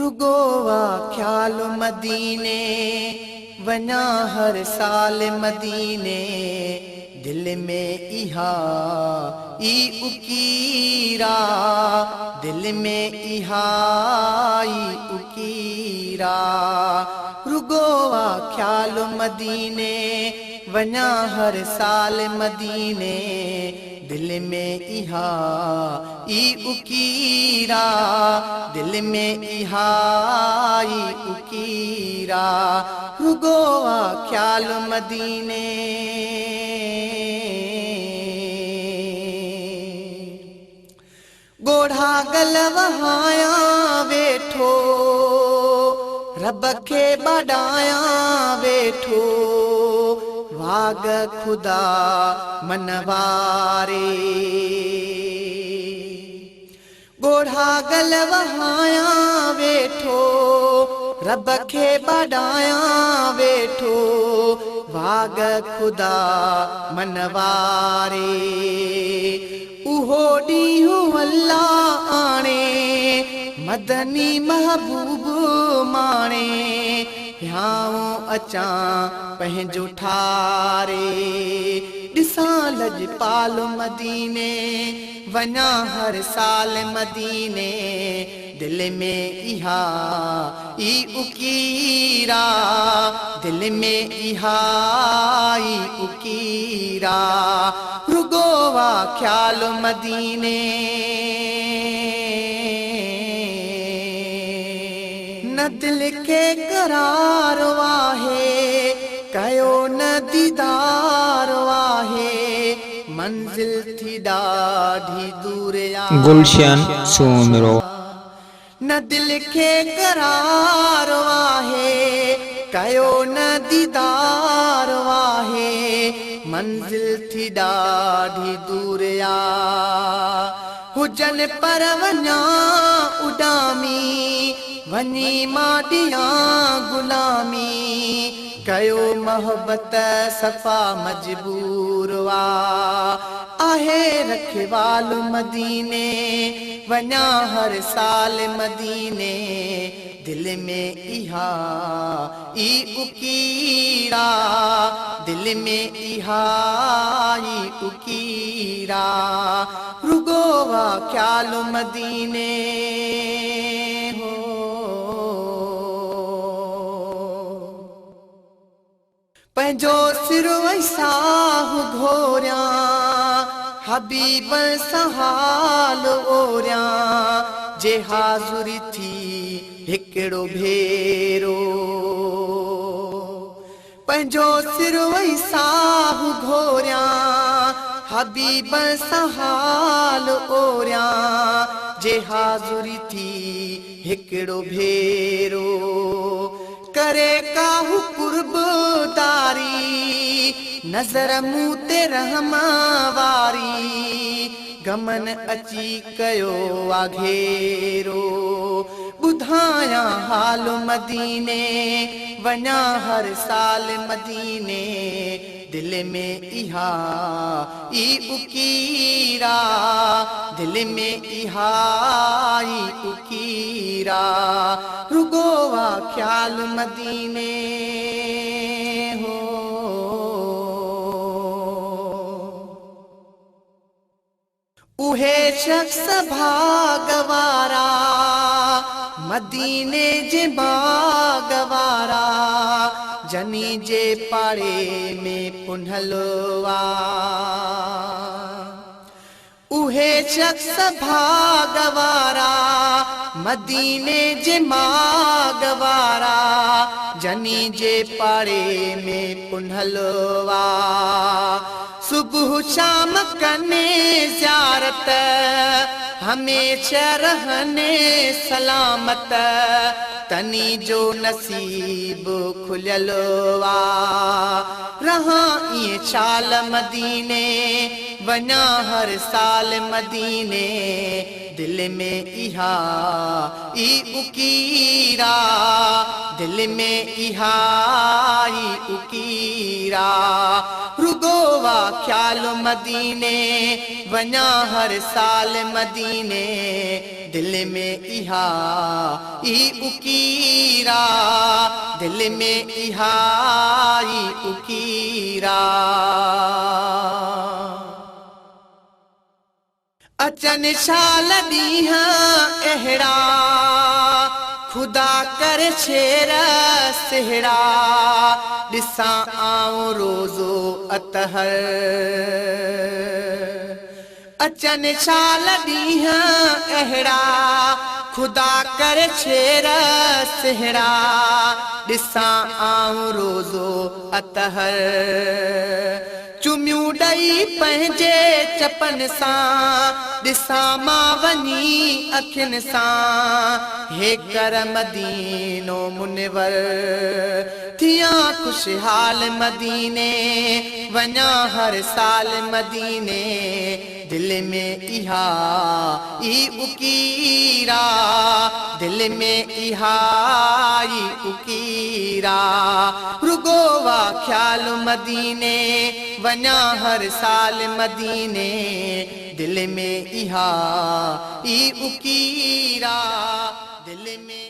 رڳو آ خيال مديني، وڃان هر سال مديني، دل ۾ اها ئي اڪير آ، دل ۾ اها ئي اڪير آ. رڳو آ خيال مديني، وڃان هر سال مديني، دل ۾ اها ئي اڪير آ، دل ۾ اها ئي اڪير آ. رڳو آ خيال مديني. ڳوڙها گل وهايان ويٺو، رب کي ٻاڏايان ويٺو، واڳ خدا من واري. ڳوڙها گل وهايان ويٺو، رب کي ٻاڏايان ويٺو، واڳ خدا من واري. اهو ڏينهن الله آڻي، مدني محبوب ماڻي، هيانء اچان پنهنجو ٺاري. ڏسان لڄپال مديني، وڃان هر سال مديني، دل ۾ اها ئي اڪير آ، دل ۾ اها ئي اڪير آ. رڳو آ خيال مديني. نه دل کي قرار آهي، ڪيو نه ديدار آهي، منزل ٿي ڏاڍي دور آ. گلشن سومرو. نه دل کي قرار آهي، ڪيو نه ديدار آهي، منزل ٿي ڏاڍي دور آ. هجن پر وڃان اڏامي، وڃي مان ڏيان غلامي، ڪيو محبت صفا مجبور آ. آهي رکوال مديني، وڃان هر سال مديني، دل ۾ اها ئي اڪير آ، دل ۾ اها ئي اڪير آ. رڳو آ خيال مديني. هو پنهنجو سر ۽ ساهه گهوريان، حبيب سان حال اوريان، جي حاضري ٿي هڪڙو ڀيرو. پنهنجو سر ۽ ساهه گهوريان، حبيب سان حال اوريان، جي حاضري ٿي هڪڙو ڀيرو. ڪري ڪاهو قربداري، نظر مون تي رحم واري، غمن اچي ڪيو آ گهيرو. ٻڌايان حال مديني، وڃان هر سال مديني، دل ۾ اها ئي اڪير آ، دل ۾ اها ئي اڪير آ. رڳو آ خيال مديني. هو اهي شخص ڀاڳ وارا، مديني جي باغ وارا، جني جي پاڙي ۾ پنهل آ. اهي شخص ڀاڳ وارا، مديني جي ماڳ وارا، جني جي پاڙي ۾ پنهل آ. صبح شام ڪني زيارت، هميشه رهني سلامت، تني جو نصيب کليل آ. رهان ائين شال مديني، وڃان هر سال مديني، دل ۾ اها ئي اڪير آ، دل ۾ اها ئي اڪير آ. رڳو آ خيال مديني، وڃان هر سال مديني، دل ۾ اها ئي اڪير آ، دل ۾ اها ئي اڪير آ. اچن شال ڏينهن اهڙا، خدا ڪري ڇير سهڙا، ڏسان آئون روزو اطهر. اچن شال ڏينهن اهڙا، خدا ڪري ڇير سهڙا، ڏسان آئون روزو اطهر. چميون ڏئي پنهنجي چپن سان، ڏسان مان وڃي اکين سان، هيڪر مدينو منور. ٿيان خوشحال مديني، وڃان هر سال مديني، دل ۾ اها ئي اڪير آ، دل ۾ اها ئي اڪير آ. رڳو آ خيال مديني، وڃان هر سال مديني، دل ۾ اها ئي اڪير آ، دل ۾